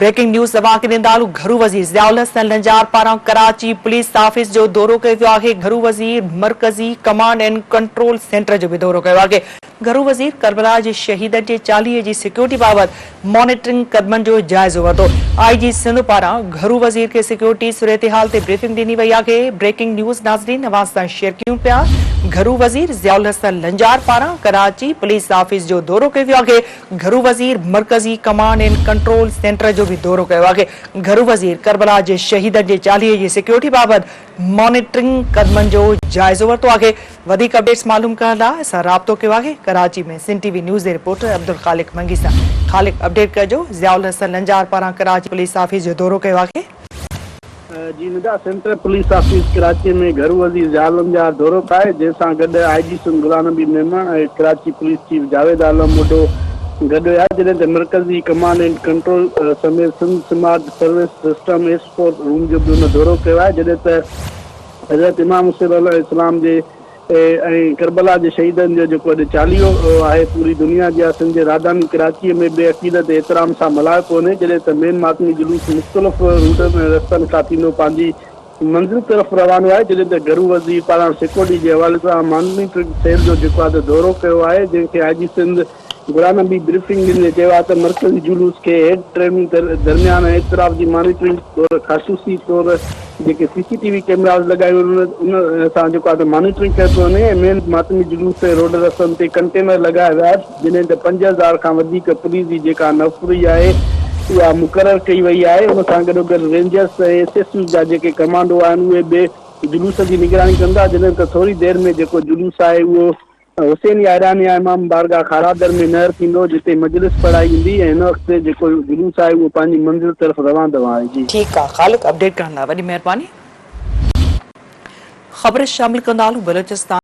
Breaking news اوهان کي ڏيندا هلون گهرو وزير ضياء الحسن لنجار پاران ڪراچي پوليس آفيس جو دورو ڪيو ويو آهي گهرو وزير مرڪزي ڪمانڊ اينڊ ڪنٽرول سينٽر جو به دورو ڪيو آهي گهرو وزير ڪربلا جي شهيدن جي چاليهي جي سيڪيورٽي بابت مانيٽرنگ قدمن جو جائزو ورتو آء جي سنڌ پاران گهرو وزير کي سيڪيورٽي صورتحال تي بريفنگ ڏني وئي آهي بريڪنگ نيوز ناظرين اوهان سان شيئر ڪيون پيا گهرو وزير ضياء الحسن لنجار پاران ڪراچي پوليس آفيس جو دورو ڪيو ويو آهي گهرو وزير مرڪزي ڪمانڊ اينڊ ڪنٽرول سينٽر جو به دورو ڪيو آهي. گهرو وزير ڪربلا جي شهيدن جي چاليهي جي سيڪيورٽي بابت مانيٽرنگ قدمن جو جائزو ورتو آهي. وڌيڪ اپڊيٽس معلوم ڪرڻ لاء اسان رابطو ڪيو آهي ڪراچي ۾ سنڌ ٽي وي نيوز جي رپورٽر عبدالخالق منگي سان. خالق اپڊيٽ ڪجو ضياء الحسن لنجار پاران ڪراچي پوليس آفيس جو دورو ڪيو آهي. جي ندا سينٽر پوليس آفيس ڪراچي ۾ گهرو وزير ضياء لنجار دورو ڪاهي جنهن سان گڏ آء جي سنڌ غلام نبي ميمڻ ۽ ڪراچي پوليس چيف جاويد عالم اوڍو گڏ هيا جڏهن ته مرڪزي ڪمانڊ اينڊ ڪنٽرول سميت Sindh smart service system S four room جو به هن دورو ڪيو آهي جڏهن ته حضرت امام حسين عليه السلام جي ۽ ڪربلا جي شهيدن جو جيڪو اڄ چاليهو آهي پوري دنيا جيان سنڌ جي راڄڌاني ڪراچيء ۾ به عقيدت ۽ احترام سان ملهايو پيو وڃي جڏهن ته مين ماتمي جلوس مختلف روٽن ۽ رستن کان ٿيندو پنهنجي منزل طرف روانو آهي جڏهن ته گهرو وزير پاران سيڪيورٽي جي حوالي سان مانيٽرنگ سيل جو جيڪو آهي ته دورو ڪيو آهي جنهن کي آء جي سنڌ غلام نبي بريفنگ ڏيندي چيو آهي ته مرڪزي جلوس کي هيڊ ٽريننگ درميان ۽ اطراف جي مانيٽرنگ طور خصوصي طور جيڪي سي سي ٽي وي ڪئميراز لڳايون ويون ان سان جيڪو آهي ته مانيٽرنگ ڪئي پيو وڃي ۽ مين ماتمي جلوس تي روڊ رستن تي ڪنٽينر لڳايا ويا جڏهن ته 5000 کان وڌيڪ پوليس جي جيڪا نفري آهي اها مقرر ڪئي وئي آهي ان سان گڏوگڏ رينجرس ۽ ايس ايس يو جا جيڪي ڪمانڊو آهن اهي به جلوس جي نگراني ڪندا جڏهن ته ٿوري دير ۾ جيڪو جلوس آهي اهو حسيني ايرانيا امام بارگاهه کارادر ۾ نهر ٿيندو جتي مجلس پڙهائي ويندي ۽ هن وقت جيڪو جلوس آهي اهو پنهنجي منزل طرف روان دوان آهي جي. ٺيڪ آ خالق اپڊيٽ ڪرڻ لاء وڏي مهرباني. خبر شامل ڪندا هلون بلوچستان.